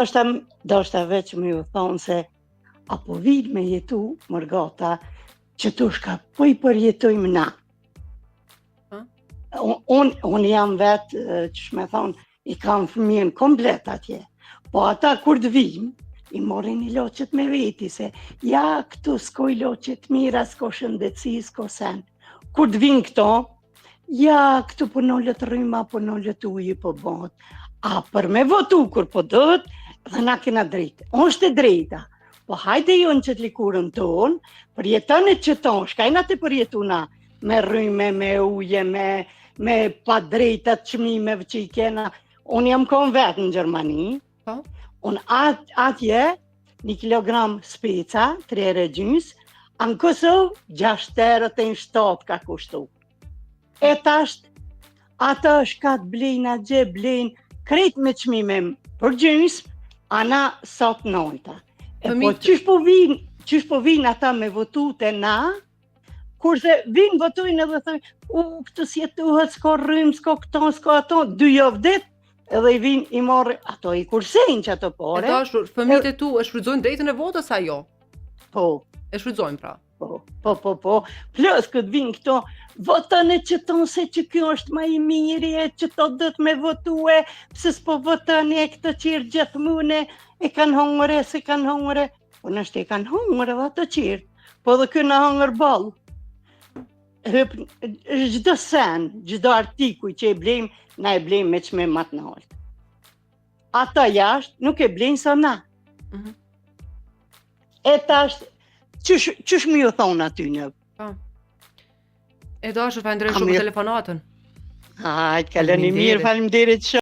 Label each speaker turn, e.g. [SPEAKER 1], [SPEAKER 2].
[SPEAKER 1] Dashta, dashta veç me ju thonë se a po vijnë me jetu mërgata qëto shka po i përjetojmë na. Unë un jam vetë, qysh me thonë, i kam fëmijën komplet atje. Po ata kur të vijnë, i morrin ilaçet me veti, se ja këtu s'ko ilaçe të mira, s'ko shëndetësi, s'ko sen. Kur të vijnë këto, ja këtu po nalet rryma, po nalet uji, po bëhet. A për me votu kur po dohet, dhe na kena drejtë. Është e drejta. Po hajde jo në qëtë likurën tonë, përjetone qëto, shka jena tu përjetu na, me rryme, me uje, me, me padrejtat çmimeve që i kena. Unë jam konë vetë në Gjermani, po? unë at, atje, një kilogram speca, 3 euro e gjysë, a në Kosovë, 6 euro e në 7 ka kushtu. E tash, ata shka të blejnë atje, blejnë krejt me çmime për gjysë, a na sa të nalta. E po qysh po vijnë, qysh po vijnë ata me votu te na, kurse vijnë votojnë edhe thojnë, u, këtu s'jetohet, s'ka rrymë, s'ka këto, s'ka ato, dy javë ditë, edhe i vijnë i marrin, ato i kursejnë qato pare.
[SPEAKER 2] E dashur, fëmijët e tu e shfrytëzojnë drejtën e votës a jo?
[SPEAKER 1] Po.
[SPEAKER 2] E shfrytëzojnë pra.
[SPEAKER 1] Po, po, po, po. Plus këtë vinë këto, votone qëton se që kjo është ma i miri e qëto do të me votue, pse s'po votoni e këto qerë gjithmonë e kanë hongre, se kanë hongre. Po nështë e kanë hongre dhe ato qerë, po dhe kjo në hongër boll. Hëp, çdo sen, çdo artikuj që e blejmë, na e blejmë me çmim ma të naltë. Ata jashtë nuk e blejnë sa na. Mm -hmm. E tash, qysh, qysh me ju thonë atyne?
[SPEAKER 2] Po. E dashur, falenderoj shumë për telefonatën.
[SPEAKER 1] Hajt, kaloni mirë, faleminderit shumë.